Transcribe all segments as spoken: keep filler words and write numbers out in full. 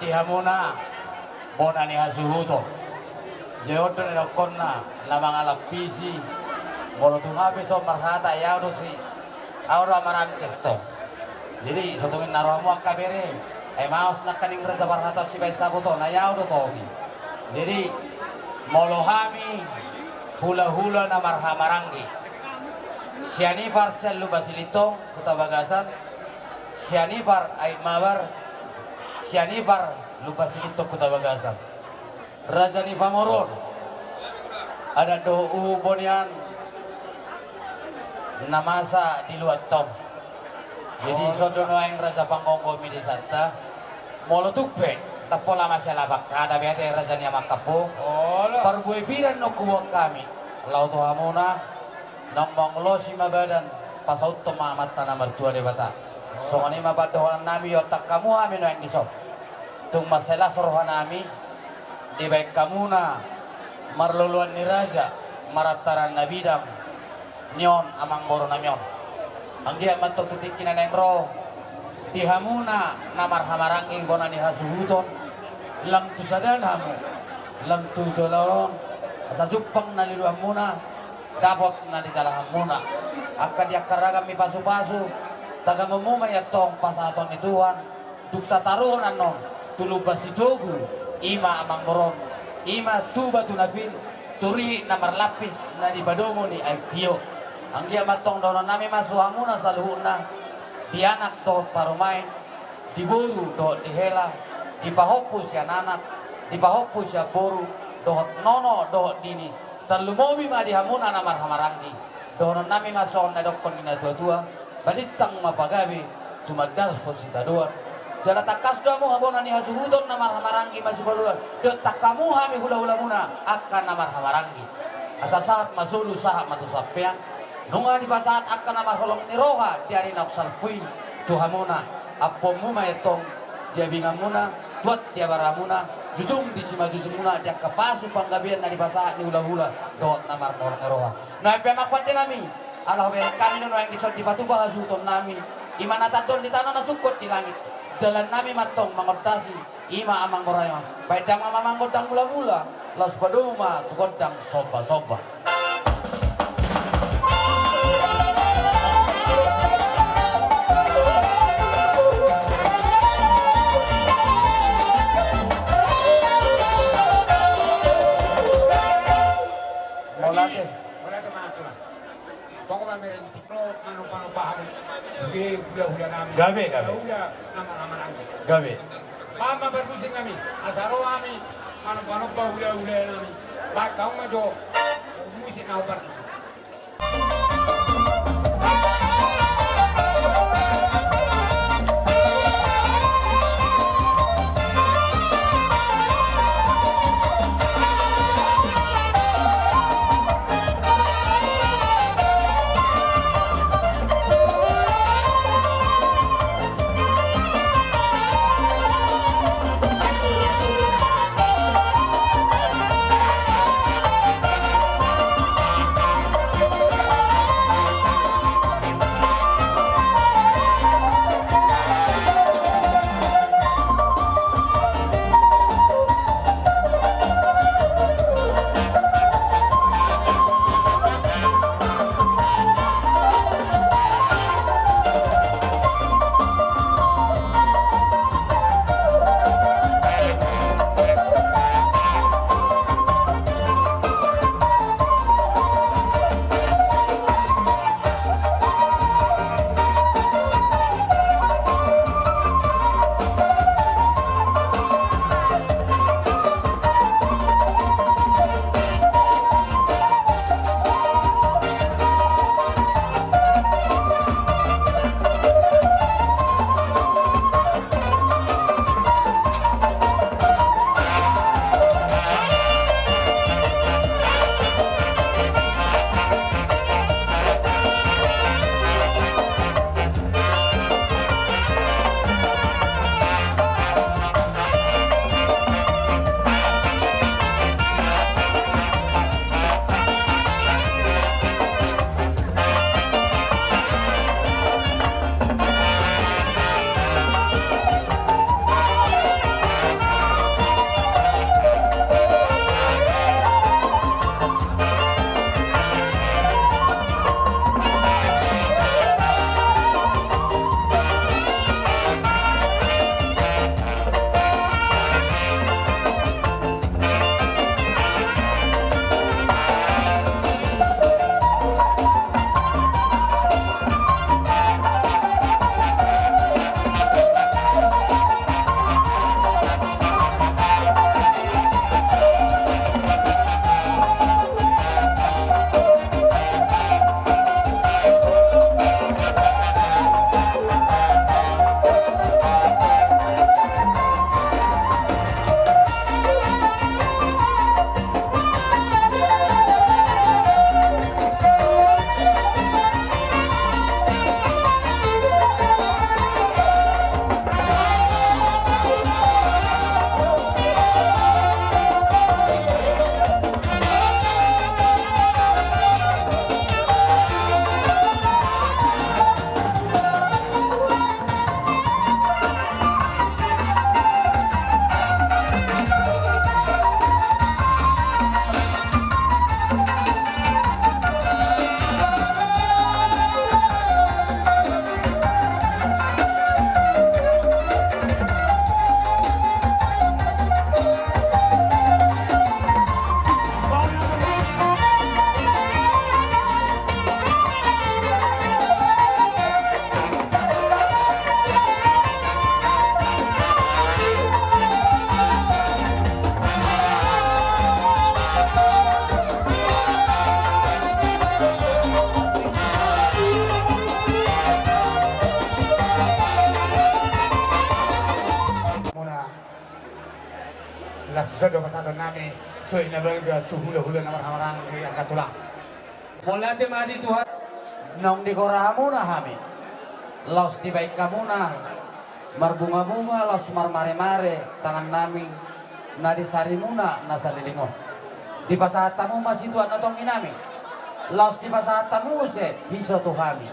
Di hamuna bona ni hasuhuton. Jolo do nidokkonna na mangalampisi. Molo tung ahu pe so marhata, ai ahu do si, ahu do ama Ramses tong. Jadi so tung i na ro hamu angka bere, ai maos nangkaning raja parhata on sibaen sabuton, ai ahu do tong i. Jadi molo hami hulahula na marhahamaranggi, Sianipar sian Lumban Silintong, Huta Bagasan, Sianipar Aek Mabar, Sianipar Lumban Silintong, Huta Bagasan, raja ni pamoruon, adat dohot uhum bonian na masa di luat on. Jadi olo, songon on do nuaeng raja panggomgomi di santa. Molo tung pe ndang pola masialapan hata be ate raja ni amang kampung. Olo. Parbue pir annon huboan hami laho tu hamuna. Naung mangolosi ma badan, pasauthon ma Amanta na martua Debata. Songon i ma pandohonan nami, iontak hamu hami nuaeng dison. Tung mansai las roha nami dibaen hamuna marloloan ni raja, marantaran na bidang ni on amang boru nami on. Anggiat ma antong tu tingki na naeng ro di hamuna na marhahamaranggi bona ni hasuhuton, lam tu sadana hamu, lam tu joloan on, asa jumpang na niluluanmuna, dapot na nijalahanmuna. Angka di angka ragam ni pasupasu, tagamonmu ma i antong pasahaton ni Tuhan. Dung tataruhon annon tu Lumban Sitogu, i ma amang boru on, i ma tu batu na pir, tu rihit na marlapis na di padomu ni aek tio. Anggiat ma antong dohonon nami ma tu hamuna saluhutna, di anak dohot parumaen, di boru dohot di hela, di pahompu sian anak, di pahompu sian boru, dohot nono dohot nini, tarlumobi ma di hamuna na marhahamaranggi. Dohonon nami ma songon na nidokkon ni natuatua: Balintang ma pagabe, tumandalhon sitadoan. Jala tangkas do hamu bona ni hasuhuton na marhahamaranggi masipaloan, diontang hamu hami hulahulamuna angka na marhahamaranggi. Asa sahat ma solu, sahat ma tu sampean. Nunga dipasahat angka na marholong ni roha di ari naung salpu i tu hamuna. Ampuonmu ma i antong di abinganmuna, tuat di abaramuna, jujung di simanjujungmuna di angka pasu panggabean na dipasahat ni hulahula dohot na marholong ni roha. Nuaeng pe amang pande nami, ala hubereng hami do nuaeng dison dipatupa hasuhuton nami, i ma na tandon di tano na sungkot di langit. Dalan nami ma antong mangondasi, i ma amang boru nami on. Baen damang ma amang gondang mulamula, laos padomu ma tu gondang sombasomba. Mauliate. Mauliate ma tulang. Pokok ma mereng tiko manomba-nomba hami. Sude hulahula nami. Gabe, gabe. Hulahula nama-nama nami. Gabe. Paham ma parmusik nami. Asa ro hami manomba-nomba hulahula nami. Baen hamu ma jo musik na parmusik. Las sada pasahaton nami, suhi na balga tu hula-hula na marhahamaranggi angka tulang. Mauliate ma di Tuhan. Naung digora hamuna hami, laos dibaen hamuna marbunga-bunga, laos marmare-mare tangan nami na di sarimuna na saleleng on. Dipasahat hamu ma situan na tonggi nami, laos dipasahat hamu muse piso tu hami.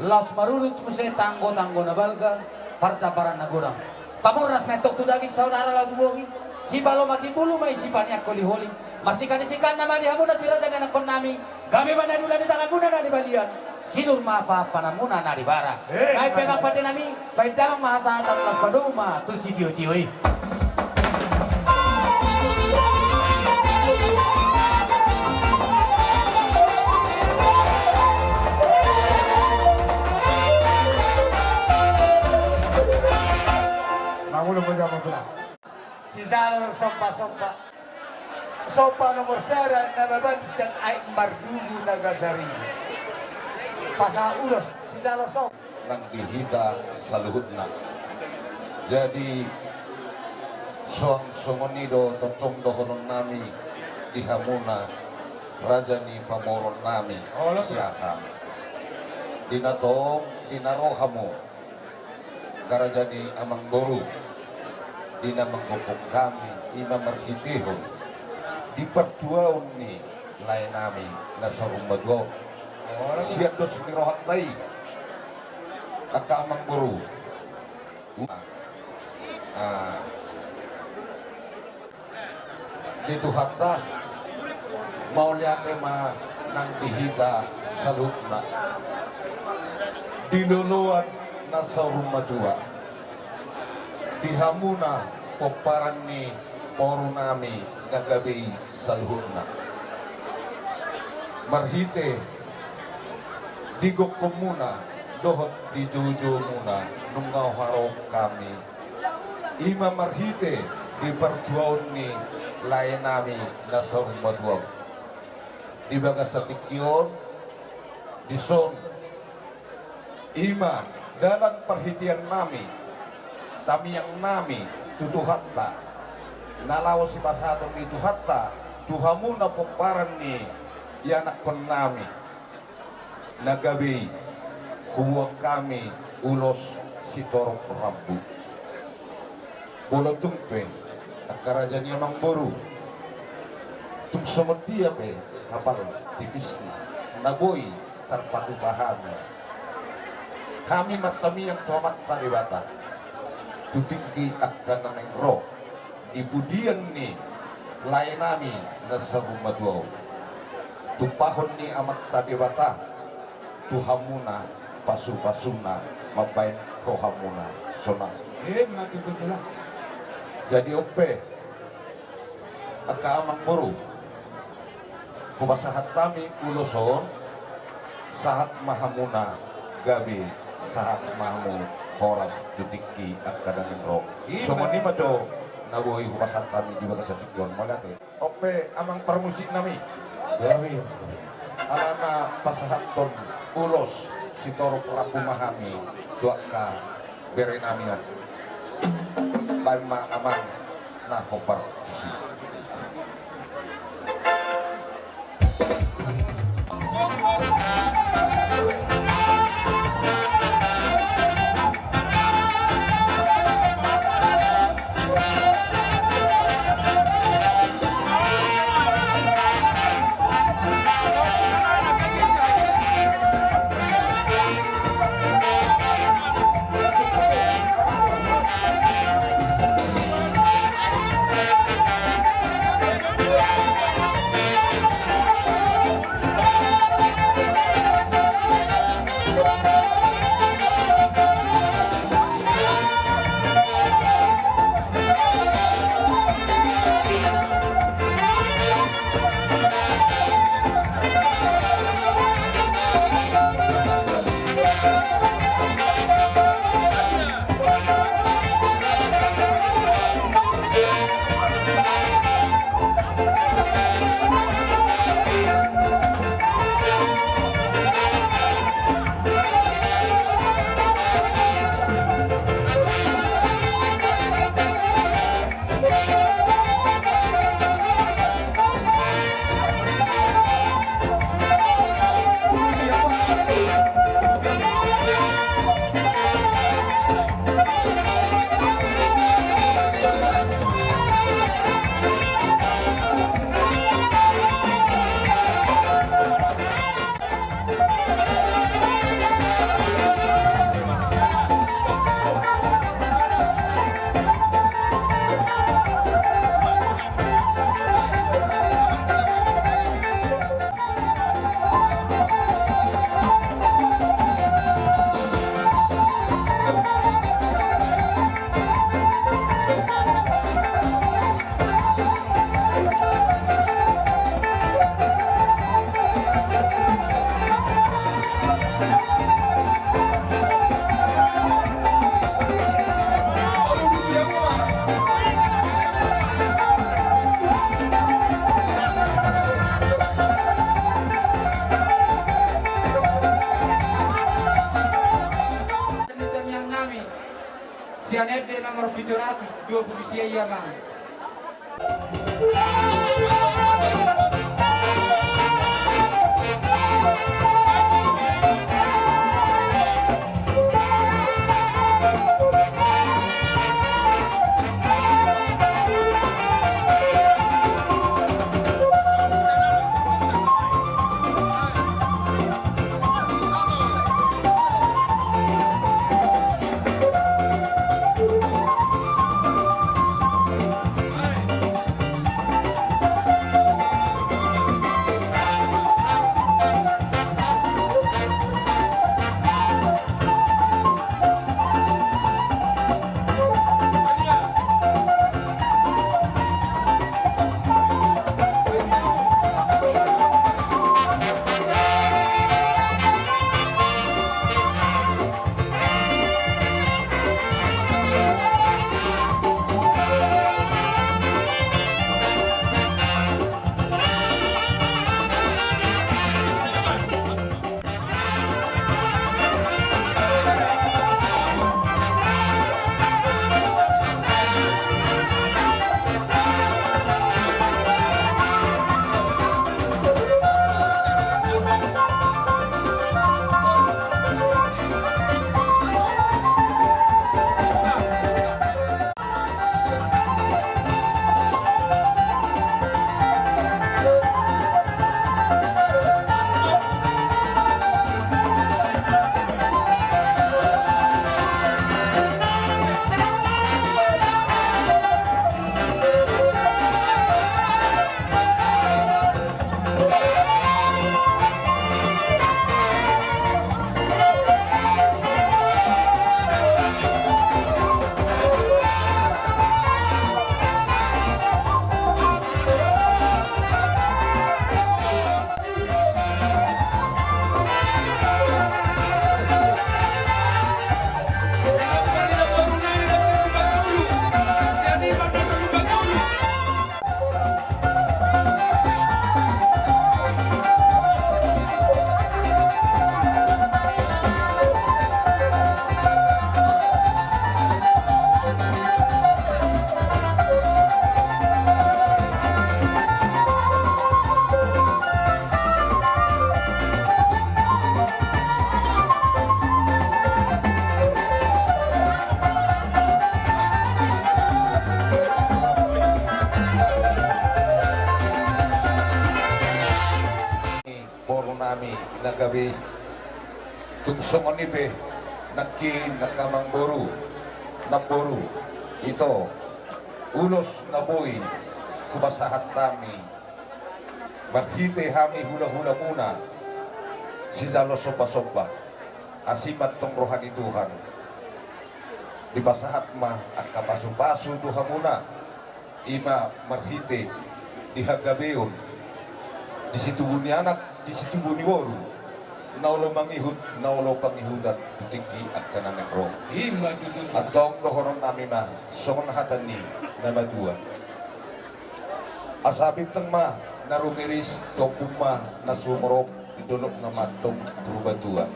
Laos marudut muse tanggo-tanggo na balga, parjamparan na godang. Pamurnas ma antong tu daging, saudara laho tu bohi, sipalomak imbulu ma i sipaniak holi-holi. Marsikan ni sikan nama di hamuna si raja ni anakkon nami. Gabe ma na di ula ni tanganmuna na di balian, sinur ma pahanpahanmuna na di bara. Eh, gabe ma pande nami. Baen damang ma hasahatan, laos padomu ma tu sitio-tio i. Mangulon ma jama pula. Sijalo somba-somba. Somba nomor sada na baban sian Aek Mardugu na gajar i. Pasahat ulos, sijalo somba. Nang di hita saluhutna. Jadi, suang songon i do tongtong dohonon nami di hamuna, raja ni pamoruon nami, siahaan. Di na tong, di na ro hamu, angka raja ni amangboru, di na manggokhon hami, i ma marhitehon di partuaon ni lae nami na saur matua on. Sian dos ni rohanta i, angka amangboru. Ah. Di Tuhanta, mauliate ma nang di hita saluhutna. Di loloan na saur matua, di hamuna pomparan ni boru nami na gabe i saluhutna. Marhite di gokhonmuna dohot di joujoumuna nunga huharoro hami. I ma marhite di partuaon ni lae nami na saur matua on. Di bagasan tingki on, dison, i ma dalan parhitean nami, tamiang nami tu Tuhanta, na laho sipasahaton ni Tuhanta tu hamuna pomparan ni ianakhon nami. Na gabe i, huboan hami ulos sitorop rambu. Molo tung pe, angka raja ni amangboru, tung songon dia pe hapal tipisna na boi tarpatupa hami, hami martamiang tu Amanta Debata tu tingki angka na naeng ro di pudian ni lae nami na saur matua on. Tumpahon ni Amanta Debata tu hamuna pasupasuna mambaen rohamuna sonang. Jadi on pe, angka amangboru, hupasahat hami ulos on, sahat ma hamuna gabe, sahat ma hamu horas tu tingki angka na naeng ro. Songon i ma jo na boi hupasahat hami di bagasan tingki on. Mauliate. On pe amang parmusik nami. Alana pasahathon ulos sitorop rambu ma hami tu angka bere nami on. Baen ma amang na hombar tusi. Dua puluh sia ia ma. Boru nami na gabe i. Tung songon i pe nangkin angka amangboru, namboru, ito, ulos na boi hupasahat hami marhite hami hulahulamuna sijalo sombasomba. Asi ma antong roha ni Tuhan, dipasahat ma angka pasupasu tu hamuna, i ma marhite di hagabeon di situbu ni anak, di situbu ni boru, na olo mangihut, na olo pangihutan tu tingki angka na naeng ro. I ma tutu. Antong dohonon nami ma songon hata ni na matua: Asa bintang ma na rumiris, tombun ma na sumorop, di dolok na mantong Purbatua.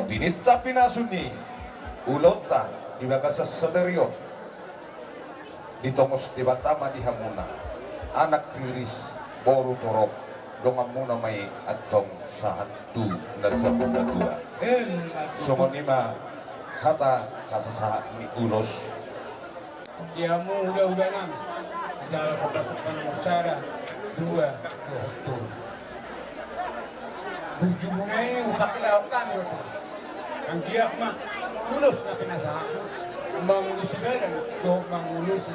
Pinintang pinasu ni ulaonta di bagasan sadari on ditongos Debata ma di hamuna, anak riris, boru torop, donganmuna ma i antong sahat tu na saur matua. Songon i ma hata hasasahat ni ulos. Di hamu hulahula nami, jala sombasomba nomor sada, dua, dohot tolu. Burjumuna i hupaklahon hami do tu. Anggiat ma ulos na pinasahatmu mangulusi badan dohot mangulusi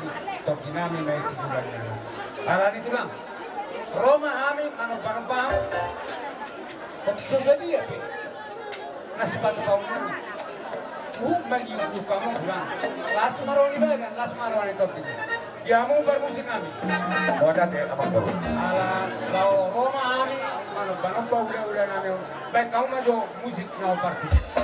tondi nami ma i tu joloan ni ari. Alani tulang, ro ma hami manombanomba hamu. Otik so sadia pe na sipatupaonnami, uhum ma ni uhum hamu tulang. Las ma roha ni badan, las ma roha ni tondi. Di hamu parmusik nami. Mauliate amangboru. Ala laho ro ma hami manombanomba hulahula nami on. Baen hamu ma jo musik na hombar tusi.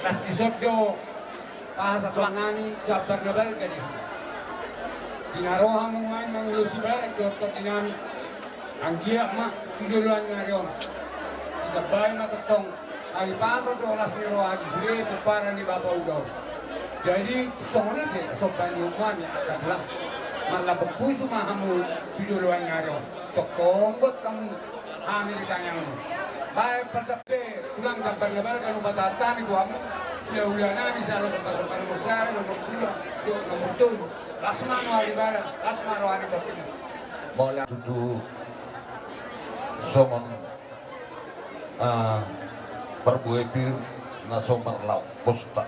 Las dison do pasahat nami jambar na balga di. Di na ro hamu nuaeng mangulosi barat dohot tondi nami. Anggiat ma tu joloan ni ari on ditambai ma tongtong. Ai pasahat do las ni roha di sude pomparan ni bapa uda on. Jadi songon i pe somba ni omoan ni angka tulang. Marlambok pusu ma hamu tu joloan ni ari on. Tongtong buat hamu hami di tangiangmu. Baen pardape tulang jambar na balga na hupasahat hami tu hamu. Hulahula nami sian las pasahat nomor sada, nomor dua, nomor tolu. Las ma nuaeng di badan, las ma roha ni tondi. Mauliate. Tutu songon, ah, parbue pir na so marlaok posta,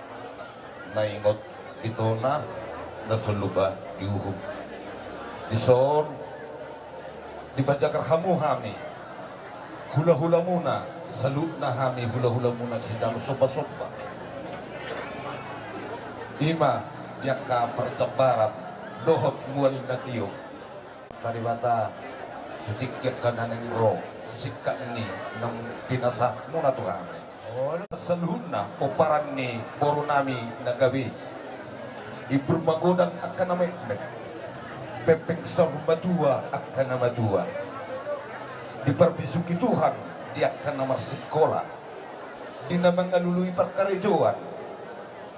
na ingot di tona, na so lupa di uhum. Dison dipajagar hamu hami hulahulamuna, saluhutna hami hulahulamuna sijalo sombasomba. I ma di angka parjambaran dohot mual na tio. Tuhan Debata, tu tingki angka na naeng ro, singkat ni naung pinasahatmuna tu hami. Saluhutna pomparan ni boru nami na gabe i, imbur magodang angka na metmet, pengpeng saur matua angka na matua. Diparbisuhi Tuhan di angka na marsikola, di na mangalului parkarejoan.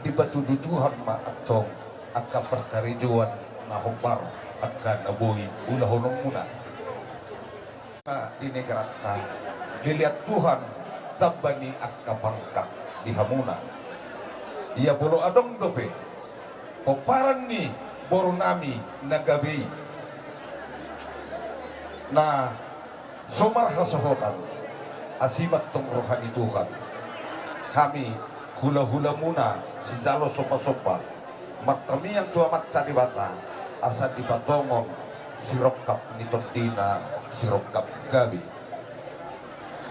Dipatudu Tuhan ma antong angka parkarejoan na hombar, angka na boi ulahononmuna. Di negaranta dilehon Tuhan tamba ni angka pangkat di hamuna. Ia molo adong dope pomparan ni boru nami na gabe i na so marhasohotan, asi ma antong roha ni Tuhan. Hami hulahulamuna sijalo sombasomba martangiang tu Amanta Debata asa dipatongon sirongkap ni tondina, sirongkap gabe.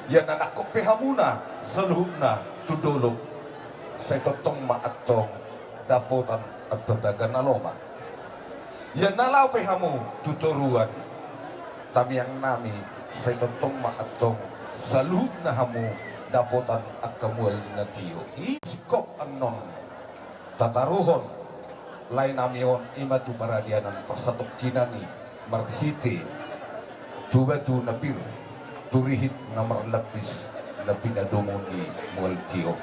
Ia na nangkok pe hamuna saluhutna tu dolok, sai tongtong ma antong dapotan amanta taga na lomak. Ia na laho pe hamu tu toruan, tangiang nami sai tongtong ma antong saluhutna hamu dapotan angka mual na tio. I singkop annon tataruhon lae nami on, i ma tu paradianan parsatongkinan i marhite tu batu na pir, tu rihit na marlapis na pinadomu ni mual tio.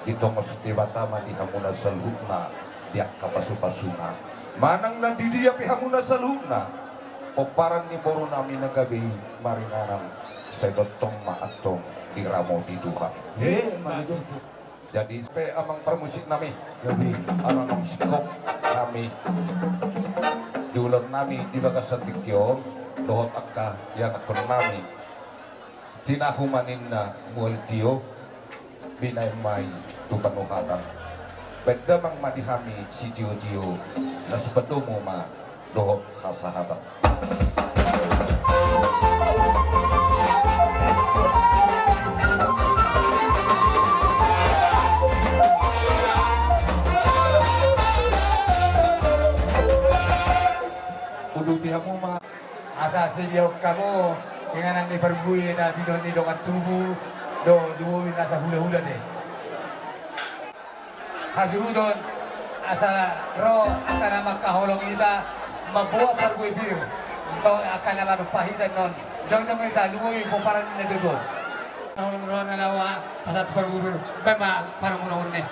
Ditongos Debata ma di hamuna saluhutna di angka pasupasuna. Manang na di dia pe hamuna saluhutna, pomparan ni boru nami na gabe i maringanan, sai tongtong ma antong diramoti Tuhan. Emma tutu. Jadi pe amang parmusik nami, jadi amang singkop nami, di ulaon nami di bagasan tingki on dohot angka ianakhon nami, tinahu ma ninna mual tio, binaen ma i tu panuhatan. Baen damang ma di hami sitiotio, na sipadomu ma dohot hasahatan. Uduti hamu ma. Asa sediaon hamu inganan ni parbue na pinillit ni dongan tubu do, duo i nasa hulahula te. Hasuhuton asa ro angka na mangkaholongi hita mamboan parbue pir. Antong angka na manumpak hita annon, jongjong hita lumobi pomparan ni na tubu on. Holong roha na laho pasahat parbue pir, baen ma panongonongon ni.